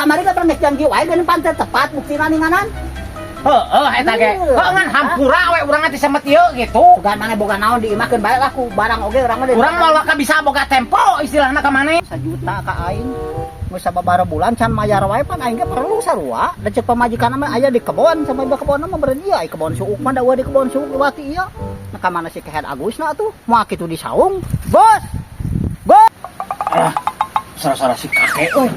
Kamari ka pernah janji wae geuning pan teu tepat buktina ninganan. Heeh, eta ge. Heuh, ngan hampura we urang teh semet ieu gitu. Bukan mana boga naon diimahkeun bae lah ku barang oge urang mah. Urang moal waka bisa boga tempo istilahna ka maneh. 1 juta ka aing. Geus sababaraha bulan can mayar wae, pan aing ge perlu sarua. Da ceuk pamajikan mah aya di kebon, sama di kebon mah beureun ieu, ai kebon suuk mah da euweuh di kebon suuk lewati ieu. Nah, ka mana si kehed Agusna atuh? Moal kitu di saung. Bos. Bos. Ah, salah-salah si kakek euy.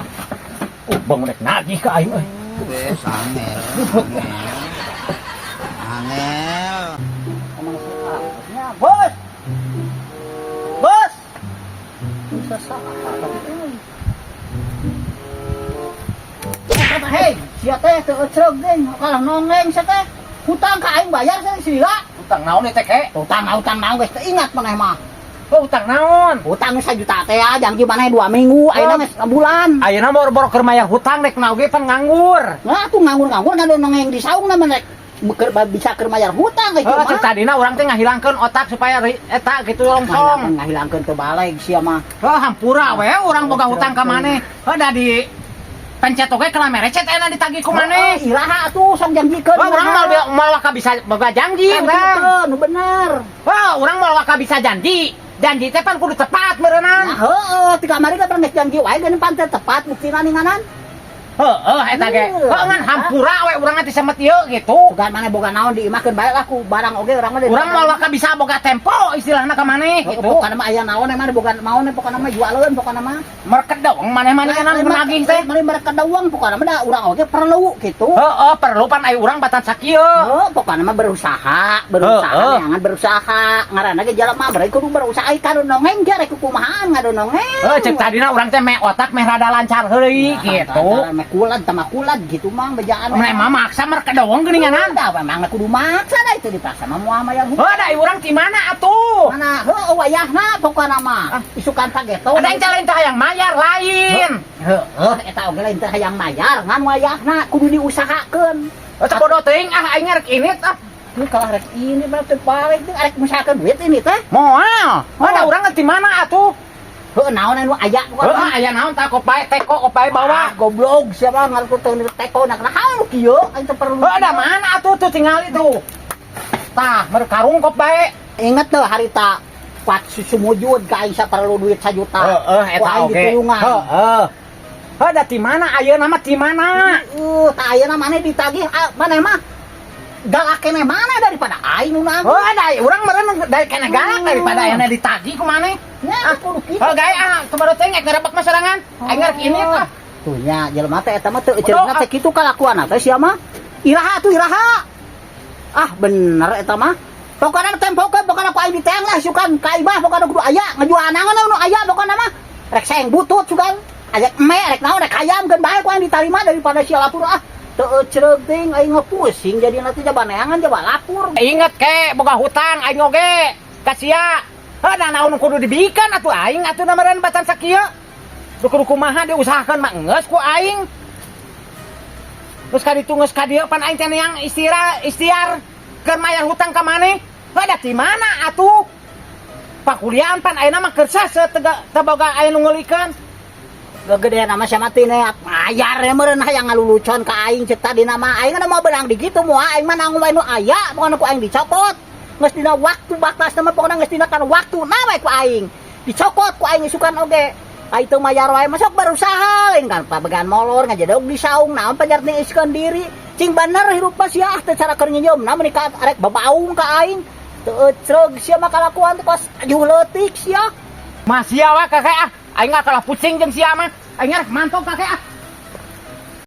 Oh, bangun rek nagih ka aing euy. Wes angel. Angel. Emang si Agusnya, Bos. Bos. Bisa saha tapi euy. Eh, kata hei, sia teh teu ecreg deui, kalah nongeng sia teh. Hutang ka aing bayar sia sila. Utang naon teh, Kek? Hutang hutang naon geus teu ingat maneh mah. Oh, utang naon? Hutang 1 juta teh ya, janji maneh 2 minggu, ayeuna geus sabulan. Ayeuna boro-boro keur mayar hutang, rek naon ge pan nganggur. Nah, tuh nganggur-nganggur ngado nongeng di saung na rek bisa keur mayar hutang geus. Heuh, cek tadina urang teh ngahilangkeun otak supaya eta gitu longsong. Ngahilangkeun teu baleg sia mah. Heuh, hampura we urang boga hutang ka maneh. Heuh, da di pencet oge kela merecet enak ditagih ku maneh. Heeh, iraha atuh sok janjikeun. Wah, urang moal moal waka bisa boga janji urang. Janjikeun, nu bener. Wah, urang moal waka bisa janji. Janji teh pan kudu tepat meureunan. Nah, heeh, ti kamari ka pernah janji wae geuning pan teu tepat buktina ninganan. Heeh, eta ge. Heuh, ngan hampura we urang teh semet ieu gitu. Bukan mana boga naon diimahkeun bae lah ku barang oge urang mah. Urang moal waka bisa boga tempo istilahna ka maneh gitu. Gitu. Pokona mah aya naon emang boga maon, pokona mah jualeun pokona mah. Merek dong maneh maneh kan nagih teh. Mari mereka uang, pokona mah da urang oge perlu gitu. Heeh, perlu pan ai urang batan sakieu. Heeh, pokona mah berusaha, berusaha, Heeh. jangan berusaha. Ngaranna ge jelema berarti kudu berusaha kadu nongeng ge rek kumahaan ngadu nongeng. Heuh, cek tadina urang teh meh otak meh rada lancar heuli gitu. Meh kulad tambah kulad gitu mang bejaan. Meh mah maksa merek dong geuninganan. Da memang kudu maksa da itu dipaksa mah moal mayar hutang. Heuh, da ai urang ti mana atuh? Mana heuh wayahna pokona mah. Isukan pageto. Ada yang lain teh hayang mayar lain. Heuh, eta oge lain teh hayang mayar, ngan wayahna kudu diusahakeun. Eta bodoh teuing ah, aing rek ini ah. Ini kalau rek ini berarti balik teh rek ngusahakeun duit ini teh. Moal. Oh. Ada urang ti mana atuh? Heuh, naon anu aya? Heuh, aya naon tah kop bae teko kop bae bawa bawa. Goblok siapa ngaku teh teko nak nah kieu aing teh perlu. Heuh, ada mana atuh tuh tingali tuh. Tah, mer karung kop bae. Inget tuh harita pat sumujud ka aing perlu duit 1 juta. Heeh, eta Ku aing oge. ditulungan. Heeh. Heuh, da ti mana ayeuna mah ti mana? Tah ayeuna maneh ditagih ah, maneh mah galak keneh mana daripada aing nu nagih. Heuh, da urang meureun dari keneh galak daripada ayeuna ditagih ku maneh. Nya kudu kitu. Heuh, gae ah, teu baru teh ngek ngerebek mah sorangan. Aing rek ini ah. Tuh nya jelema teh eta mah teu eceurna teh kitu kalakuan teh sia mah. Iraha tuh iraha. Ah bener eta mah. Pokona tempokeun, pokona ku aing diteang lah sukan ka imah, pokona kudu aya ngajualanangan nu aya pokona mah. Rek saeng butut sugan. Aya eme rek naon rek hayam keun bae ku aing ditarima daripada sia lapur ah. Teu ecereug ting aing ngepusing jadi nanti jaba neangan jaba lapur. Inget ke boga hutang aing oge ka sia. Heuh, da naon kudu dibikeun atuh aing atuh meureun batan sakieu. Duh, kudu kumaha diusahakeun mah geus ku aing. Terus ka ditu geus ka dieu pan aing teh yang istirahat istiar keur mayar hutang ka maneh. Heuh, da ti mana atuh? Pakuliahan pan ayeuna mah keur sase teu boga aya nu ngeulikeun. Gegedean nama siapa tine mayar ya meureun hayang ngalulucon ka aing cek tadi nama aing mah beunang di kitu moal aing mah nanggung wae nu aya pokona ku aing dicopot. Geus dina waktu batas mah pokona geus dina kan waktu na wae ku aing dicokot ku aing isukan oge. Ai teu mayar wae masuk berusaha lain kan pabegan molor ngajedog di saung naon pajar niiskeun diri cing bener hirup mah sia ah teu cara keur nyinyum na meuni ka arek babaung ka aing teu ecreug sia mah kalakuan teh kos ajuh leutik sia. Masih wa kakek ah. Aing kalah pusing jeung sia mah. Aing rek mantong kakek ah.